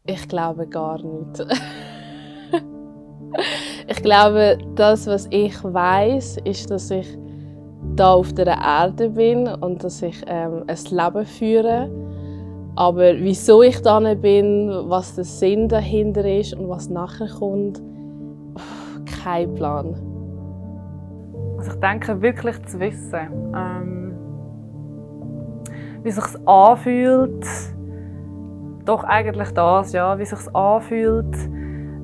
Ich glaube gar nicht. Ich glaube, das, was ich weiß, ist, dass ich da auf der Erde bin und dass ich ein Leben führe. Aber wieso ich da bin, was der Sinn dahinter ist und was nachher kommt, kein Plan. Also ich denke, wirklich zu wissen, wie es sich anfühlt, doch eigentlich das, ja, wie es sich anfühlt,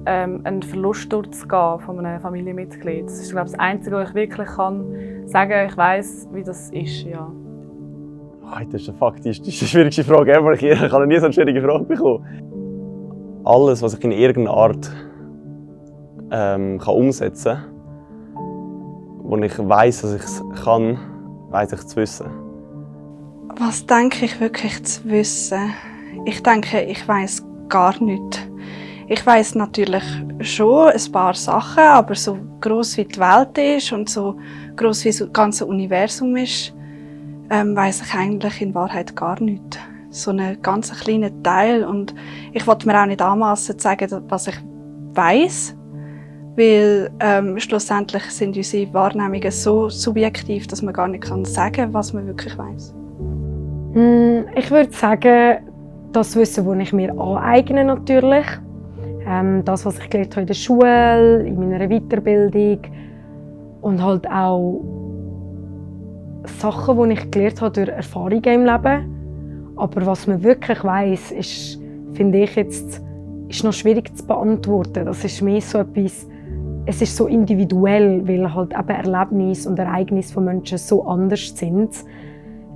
einen Verlust durchzugehen von einem Familienmitglied. Das ist, glaube ich, das Einzige, was ich wirklich sagen kann. Ich weiss, wie das ist, ja. Das ist faktisch die schwierigste Frage ever. Ich habe noch nie so eine schwierige Frage bekommen. Alles, was ich in irgendeiner Art kann umsetzen kann, wo ich weiss, dass ich es kann, weiss ich zu wissen. Was denke ich wirklich zu wissen? Ich denke, ich weiss gar nichts. Ich weiss natürlich schon ein paar Sachen, aber so gross wie die Welt ist und so gross wie das ganze Universum ist, weiss ich eigentlich in Wahrheit gar nichts. So einen ganz kleinen Teil. Und ich wollte mir auch nicht anmassen zu sagen, was ich weiss, weil schlussendlich sind unsere Wahrnehmungen so subjektiv, dass man gar nicht sagen kann, was man wirklich weiss. Ich würde sagen, das Wissen, das ich mir aneigne natürlich. Das, was ich gelernt habe in der Schule, in meiner Weiterbildung und halt auch Sachen, die ich gelernt habe durch Erfahrungen im Leben. Aber was man wirklich weiss, ist, finde ich jetzt, ist noch schwierig zu beantworten. Das ist mehr so etwas, es ist so individuell, weil halt eben Erlebnisse und Ereignisse von Menschen so anders sind.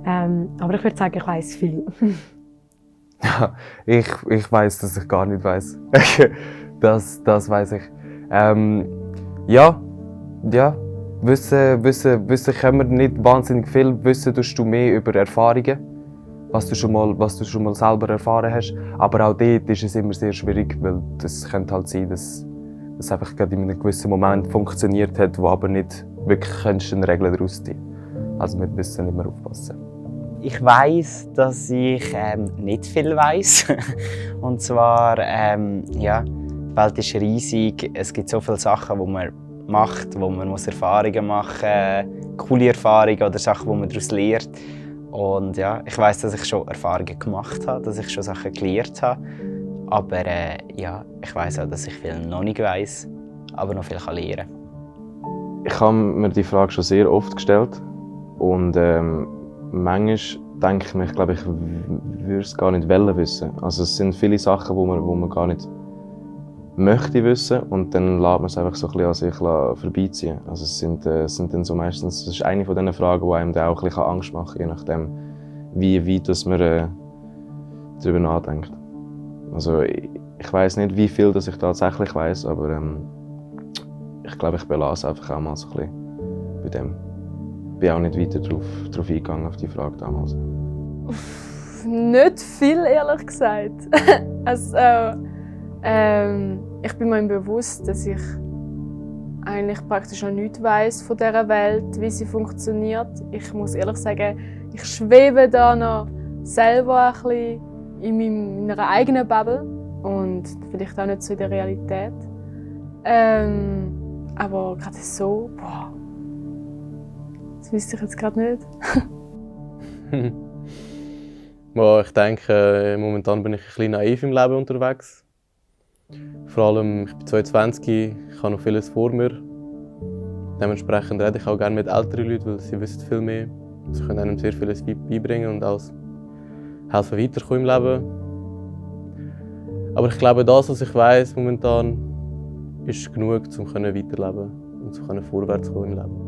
Aber ich würde sagen, ich weiss viel. Ja, ich weiss, dass ich gar nicht weiss. das weiss ich. Ja, Wissen können wir nicht wahnsinnig viel. Wissen tust du mehr über Erfahrungen, was du schon mal selber erfahren hast. Aber auch dort ist es immer sehr schwierig, weil es könnte halt sein, dass es einfach gerade in einem gewissen Moment funktioniert hat, wo aber nicht wirklich eine Regel daraus ziehen kannst. Also mit Wissen immer aufpassen. Ich weiss, dass ich nicht viel weiss. Und zwar, ja, die Welt ist riesig. Es gibt so viele Sachen, die man macht, wo man Erfahrungen machen muss, coole Erfahrungen oder Sachen, die man daraus lernt. Und ja, ich weiss, dass ich schon Erfahrungen gemacht habe, dass ich schon Sachen gelernt habe. Aber ja, ich weiss auch, dass ich viel noch nicht weiss, aber noch viel lernen kann. Ich habe mir die Frage schon sehr oft gestellt. Und manchmal denke ich mir, ich glaube, ich würde es gar nicht wissen. Also es sind viele Sachen, wo man gar nicht möchte wissen und dann lässt man es einfach so ein bisschen an sich vorbeiziehen. Also es sind dann so meistens, das ist eine von diesen Fragen, die einem dann auch ein bisschen Angst machen kann, je nachdem, wie weit man darüber nachdenkt. Also ich weiss nicht, wie viel das ich tatsächlich weiss, aber ich glaube, ich belasse einfach auch mal so ein bisschen bei dem. Ich bin auch nicht weiter darauf eingegangen, auf die Frage damals. Nicht viel, ehrlich gesagt. Also, ich bin mir bewusst, dass ich eigentlich praktisch noch nichts weiss von dieser Welt, wie sie funktioniert. Ich muss ehrlich sagen, ich schwebe da noch selber ein bisschen in meiner eigenen Bubble und vielleicht auch nicht so in der Realität. Aber gerade so, boah, das wüsste ich jetzt gerade nicht. Ja, ich denke, momentan bin ich ein bisschen naiv im Leben unterwegs. Vor allem, ich bin 22, ich habe noch vieles vor mir. Dementsprechend rede ich auch gerne mit älteren Leuten, weil sie wissen viel mehr. Sie können einem sehr vieles beibringen und auch helfen, weiterzukommen im Leben. Aber ich glaube, das, was ich weiss momentan, ist genug, um weiterleben und vorwärts kommen im Leben.